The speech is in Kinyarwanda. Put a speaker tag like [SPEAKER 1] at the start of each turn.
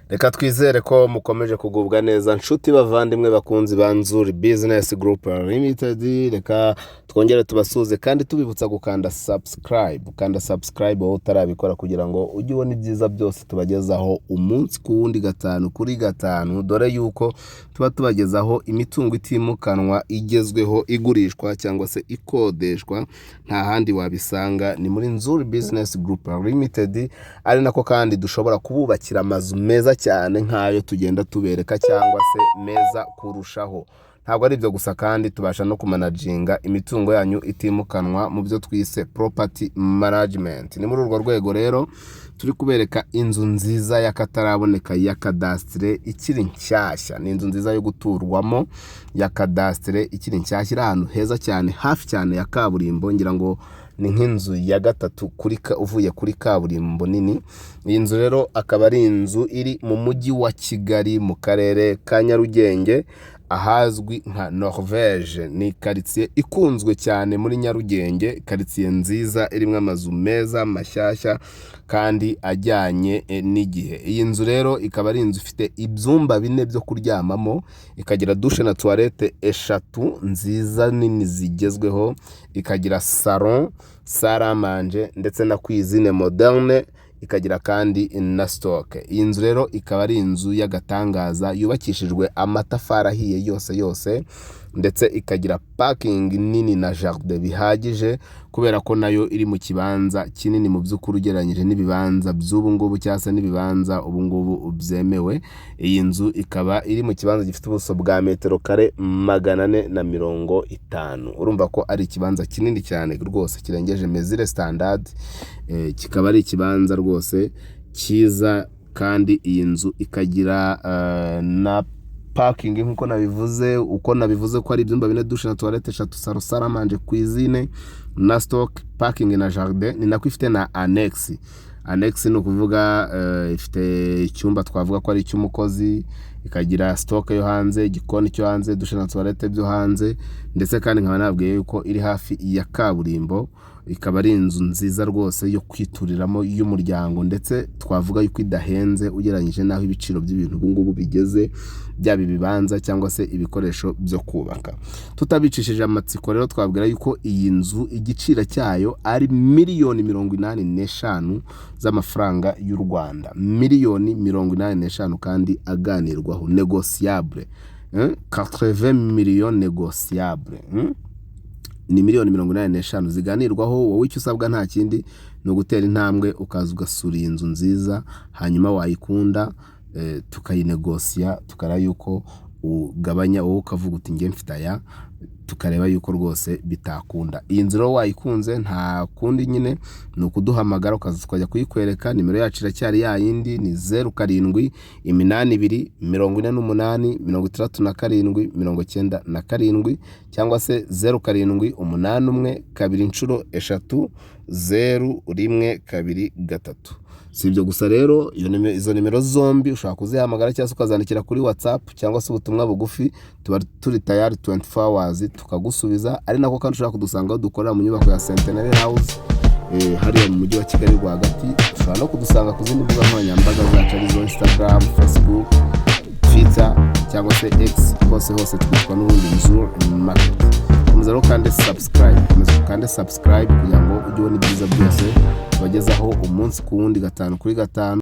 [SPEAKER 1] Reka twizere ko mukomeje kugubwa neza, nshuti bavandimwe, bakunzi ba Nzuri Business Group Limited. Reka twongere tubasuhuze kandi tubibutsa gukanda subscribe. Kanda subscribe wowe utarabikora, kugira ngo ujye ubona ibyiza byose tubagezaho umunsi ku wundi, gatanu kuri gatanu, dore yuko tuba tubagezaho imitungo itimukanwa igezweho, igurishwa cyangwa se ikodeshwa. Nta handi wabisanga, ni muri Nzuri Business Group Limited. Ari nako kandi dushobora kububakira amazu meza cyane nk'ayo tugenda tubereka, cyangwa se meza kurushaho. Ntabwo ari ibyo gusa kandi, tubasha no kumanaginga imitungo yanyu itimukanwa mu byo twise property management. Ni muri urwo rwego rero turi kubereka inzu nziza y'akataraboneka ya cadastre ikiri nshyashya. Ni inzu nziza yo guturwamo ya cadastre ikiri nshyashya, iri ahantu heza cyane, hafi cyane ya kaburimbo. Ngira ngo ni nk'inzu ya gatatu kuri uvuye kuri kaburimbo nini. Iyi nzu rero akaba ari inzu iri mu Mujyi wa Kigali, mu Karere ka Nyarugenge, ahazwi nka Norvege. Ni karitsiye ikunzwe cyane muri Nyarugenge, karitsiye nziza irimo amazu meza mashyashya kandi ajyanye n'igihe. Iyi nzu rero ikaba ari inzu ifite ibyumba bine byo kuryamamo, ikagira douche na toilette eshatu nziza nini zigezweho, ikagira salon, salle à manger ndetse na cuisine moderne, ikagira kandi na stock. Iyi nzu rero ikaba ari inzu y'agatangaza yubakishijwe amatafari ahiye yose yose, ndetse ikagira parking nini na jardin bihagije, kubera ko nayo iri mu kibanza kinini mu by'ukuri, ugereranyije n'ibibanza by'ubu ngubu cyangwa se n'ibibanza ubu ngubu byemewe. Iyi nzu ikaba iri mu kibanza gifite ubuso bwa metero kare 450. Urumva ko ari ikibanza kinini cyane rwose, kirengeje mesure standard. Kikaba ari ikibanza rwose cyiza, kandi iyi nzu ikagira na parking nk'uko nabivuze. Uko nabivuze ko ari ibyumba bine, douche na toilette eshatu, salon, salle à manger, cuisine na stock, parking na jardin, ni nako ifite na annexe. Annexe ni ukuvuga ifite icyumba twavuga ko ari icy'umukozi, ikagira stock yo hanze, igikoni cyo hanze, douche na toilette byo hanze. Ndetse kandi nkaba nabwiye yuko iri hafi ya kaburimbo. Ikaba ari inzu nziza rwose yo kwituriramo y'umuryango, ndetse twavuga yuko idahenze ugereranyije n'aho ibiciro by'ibintu ubu ngubu bigeze, byaba ibibanza cyangwa se ibikoresho byo kubaka. Tutabicishije amatsiko rero, twabwira yuko iyi nzu igiciro cyayo ari miliyoni 85 z'amafaranga y'u Rwanda, miliyoni 85 kandi aganirwaho, négociable, 80 millions négociable. Ni miliyoni 85 ziganirwaho. Wowe icyo usabwa nta kindi, ni ugutera intambwe ukaza ugasura iyi nzu nziza, hanyuma wayikunda tukayinegosiya, tukareba yuko ugabanya, wowe ukavuga uti: "Njye mfite aya", tukareba yuko rwose bitakunda. Iyi nzu rero wayikunze, nta kundi nyine, ni ukuduhamagara ukaza tukajya kuyikwereka. Nimero yacu iracyari ya yindi, ni 0782 48 67 97, cyangwa se 0781 00 01 23. Si ibyo gusa rero, izo nimero zombi ushobora kuzihamagara cyangwa se ukazandikira kuri WhatsApp cyangwa se ubutumwa bugufi. Tuba turi tayari 24 hours tukagusubiza. Ari nako kandi ushobora kudusanga aho dukorera mu nyubako ya Centenary House, hariya mu Mujyi wa Kigali rwagati. Ushobora no kudusanga ku zindi mbuga nkoranyambaga zacu, arizo Instagram, Facebook, Twitter cyangwa se X. Hose hose twitwa n'ubundi Nzuri Market. Komeza rero kandi subscribe, komeza ukande subscribe kugira ngo ujye ubona ibyiza byose tubagezaho umunsi ku wundi, gatanu kuri gatanu.